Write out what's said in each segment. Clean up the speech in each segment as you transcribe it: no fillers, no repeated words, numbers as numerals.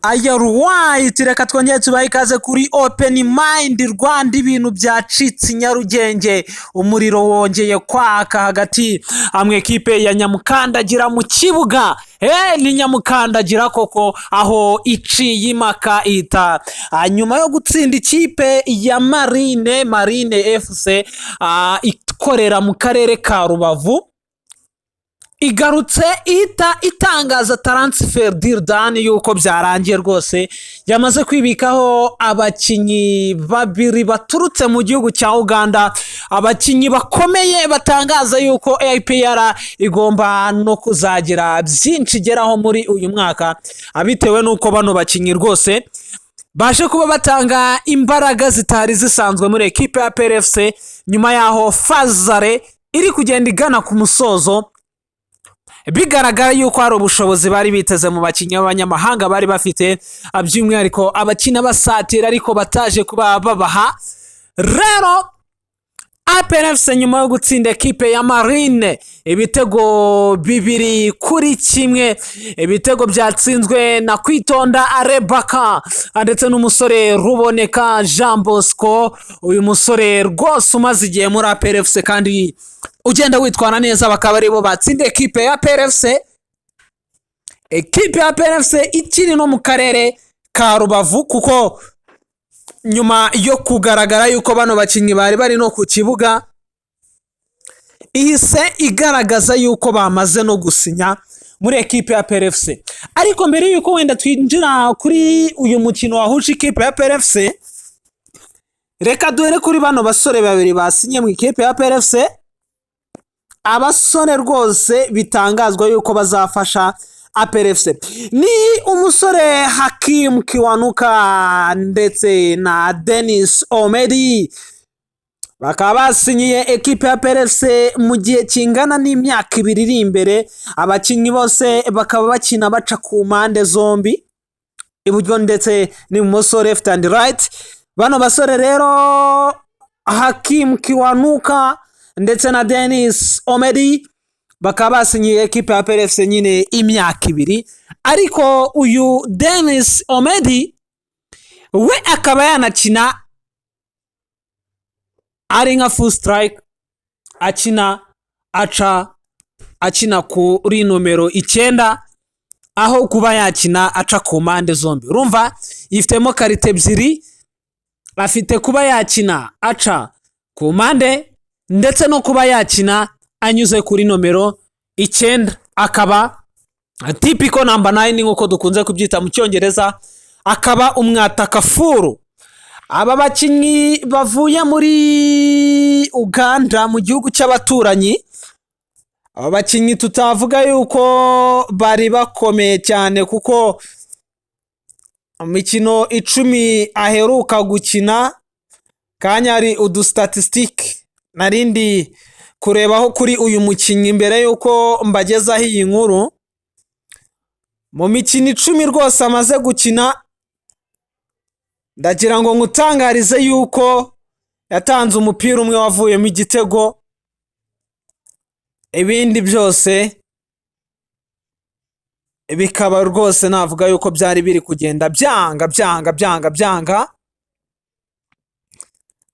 Alright, reka twongere tubahe ikaze kuri Open Mind Rwanda. Ibintu byacitse i Nyarugenge, umuriro wongeye kwaka hagati mu ekipe ya Nyamukandagira mu kibuga. Ni Nyamukandagira koko, aho iciye impaka ihita nyuma yo gutsinda ikipe ya Marine, Marine FC ikorera mu karere ka Rubavu, igarutse ihita itangaza transfer deal done, yuko byarangiye rwose, yamaze kwibikaho abakinnyi babiri baturutse mu gihugu cya Uganda, abakinnyi bakomeye batangaza yuko APR igomba no kuzagira byinshi igeraho muri uyu mwaka, bitewe n'uko bano bakinnyi rwose baje kuba batanga imbaraga zitari zisanzwe muri ekipe ya APR FC, nyuma y'aho phase aller iri kugenda igana ku musozo, bigaragara yuko hari ubushobozi bari biteze mu bakinnyi b'abanyamahanga bari bafite, by'umwihariko abakina basatira, ariko bataje kuba babaha. Rero APR FC nyuma yo gutsinda ekipe ya Marine ibitego 2-1, ibitego byatsinzwe na Kwitonda Arebaka ndetse n'umusore Ruboneka Jean Bosco, uyu musore rwose umaze igihe muri APR FC kandi ugenda witwara neza, bakaba aribo batsinda ekipe ya APR FC. Ekipe ya APR FC ikiri no mu karere ka Rubavu, kuko nyuma yo kugaragara yuko bano bakinnyi bari bari no ku kibuga, ihise igaragaza yuko bamaze no gusinya muri ekipe ya APR FC. Ariko mbere yuko wenda twinjira kuri uyu mukino wahuje ikipe ya APR FC, reka duhere kuri bano basore babiri basinye mu ikipe ya APR FC, abasore rwose bitangazwa yuko bazafasha APR FC. Ni umusore Hakimu Kiwanuka ndetse na Denis Omedi, bakaba basinyiye ekipe ya APR FC mu gihe kingana n'imyaka 2 iri imbere. Abakinnyi bose bakaba bakina baca ku mpande zombi, iburyo ndetse n'ibumoso, left and right. Bano basore rero, Hakimu Kiwanuka ndetse na Denis Omedi, bakaba basinyiye ekipe ya APR FC nyine imyaka 2, ariko uyu Denis Omedi we akaba yanakina ari nka full striker, akina aca akina kuri nomero 9, aho kuba yakina aca ku mpande zombi. Urumva yifitemo qualité ebyiri, afite kuba yakina aca ku mpande ndetse no kuba yakina anyuze kuri nomero 9, akaba typical number 9 nk'uko dukunze kubyita mu Cyongereza, akaba umwataka full. Aba bakinnyi bavuye muri Uganda, mu gihugu cy'abaturanyi, aba bakinnyi tutavuga yuko bari bakomeye cyane, kuko imikino 10 aheruka gukina kanya, hari udu statistiques narindi kurebaho kuri uyu mukinnyi mbere y'uko mbagezaho iyi nkuru. Mu mikino 10 rwose amaze gukina, ndagira ngo nkutangarize yuko yatanze umupira umwe wavuyemo igitego, ibindi byose bikaba rwose navuga yuko byari biri kugenda byanga byanga byanga byanga,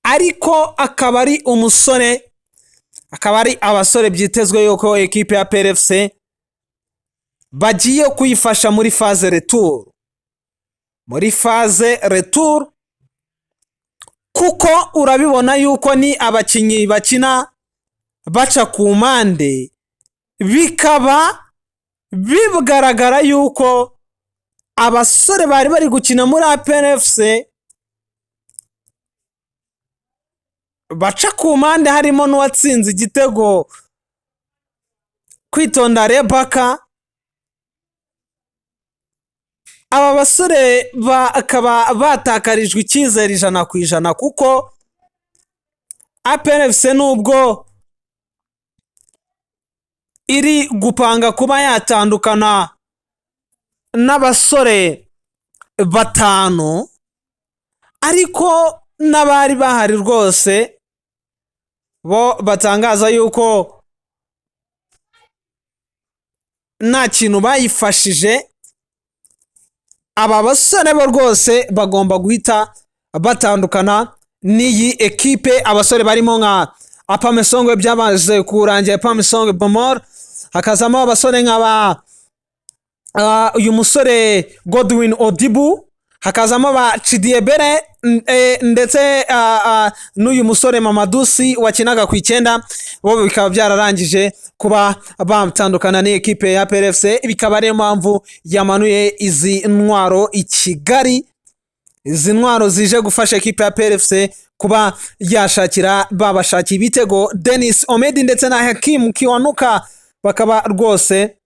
ariko akaba ari umusore, akaba ari abasore byitezwe yuko ekipe ya APR FC bagiye kuyifasha muri phase retour, muri phase retour, kuko urabibona yuko ni abakinnyi bakina baca ku mpande, bikaba bigaragara yuko abasore bari bari gukina muri APR FC baca ku mpande, harimo n'uwatsinze igitego Kwitonda Rebaka, aba basore bakaba batakarijwe icyizere 100%, kuko APR FC nubwo iri gupanga kuba yatandukana n'abasore batanu, ariko n'abari bahari rwose bo batangaza yuko nta kintu bayifashije. Aba basore bo rwose bagomba guhita batandukana n'iyi ekipe. Abasore barimo nka Apamesongwe, byamaze kurangira, Apamesongwe Bomor, hakazamo abasore nka ba uyu musore Godwin Odibu, hakazamo ba Chidiebere, ndetse n'uyu musore Mamadusi wakinaga ku 9, bo bikaba byararangije kuba batandukana n'ikipe ya APR FC, bikaba ariyo mpamvu yamanuye izi ntwaro i Kigali. Izi ntwaro zije gufasha ekipe ya APR FC kuba yashakira babashakiye ibitego, Denis Omedi ndetse na Hakim Kiwanuka, bakaba rwose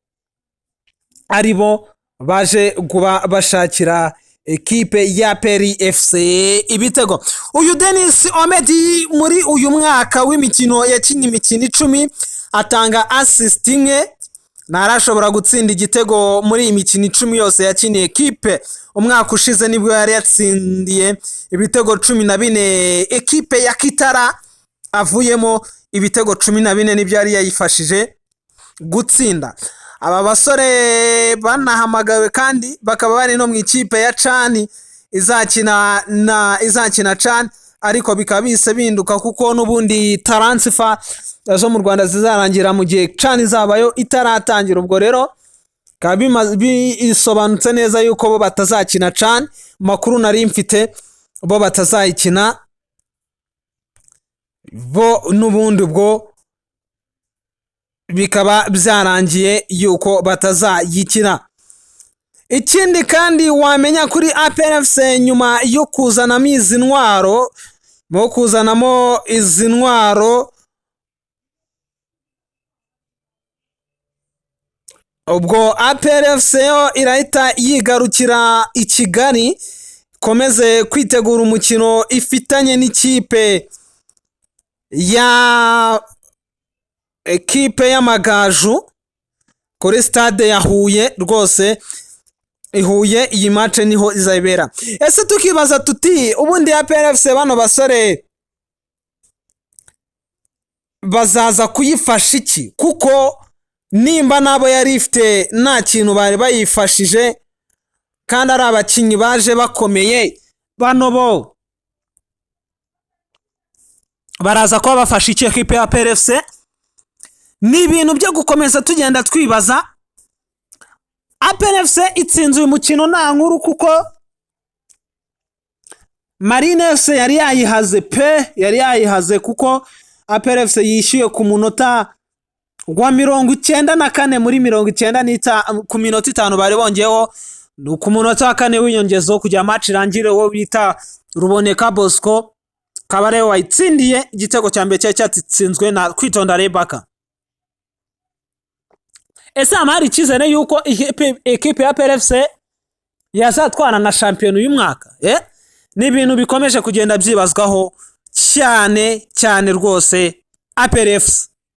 aribo baje kuba bashakira ekipe ya APR FC ibitego. Uyu Denis Omedi muri uyu mwaka w'imikino yakinnye imikino 10, atanga assist imwe, ntarashobora gutsinda igitego muri iyi mikino 10 yose yakiniye ekipe. Umwaka ushize nibwo yari yatsindiye ibitego 14 ekipe ya Kitara avuyemo, ibitego 14 nibyo yari yayifashije gutsinda. Aba basore banahamagawe kandi bakaba bari no mu ikipe ya CHAN izakina na izakina CHAN, ariko bikaba bise binduka kuko n'ubundi transfer zo mu Rwanda zizarangira mu gihe CHAN izabayo itaratangira. Ubwo rero bikaba bisobanutse neza yuko bo batazakina CHAN. Makuru nari mfite, bo batazayikina bo n'ubundi, ubwo bikaba byarangiye yuko batazayikina. Ikindi kandi wamenya kuri APR FC, nyuma yo kuzanamo izi ntwaro, mo kuzanamo izi ntwaro, ubwo APR FC yo irahita yigarukira i Kigali, ikomeze kwitegura umukino ifitanye n'ikipe ya ekipe y'Amagaju kuri stade ya Huye. Rwose i Huye iyi match niho izabera. Ese tukibaza tuti ubundi APR FC bano basore bazaza kuyifasha iki? Kuko nimba nabo yari ifite nta kintu bari bayifashije, kandi ari abakinnyi baje bakomeye, bano bo baraza kuba bafasha iki ekipe ya APR FC? Ni ibintu byo gukomeza tugenda twibaza. APR FC itsinze uyu mukino nta nkuru, kuko Marine FC yari yayihaze pe, yari yayihaze, kuko APR FC yishyuye ku munota wa 94 muri 95, ku minota 5 bari bongeyeho, ku munota wa 4 w'inyongezo kugira match irangire, wo bita Ruboneka Bosco akaba ariwe wayitsindiye igitego cya mbere cyari cyatsinzwe na Kwitonda Rebaka. Ese haba hari icyizere yuko ekipe ya APR FC yazatwara na shampiyona uyu mwaka? Ni ibintu bikomeje kugenda byibazwaho cyane cyane rwose APR FC.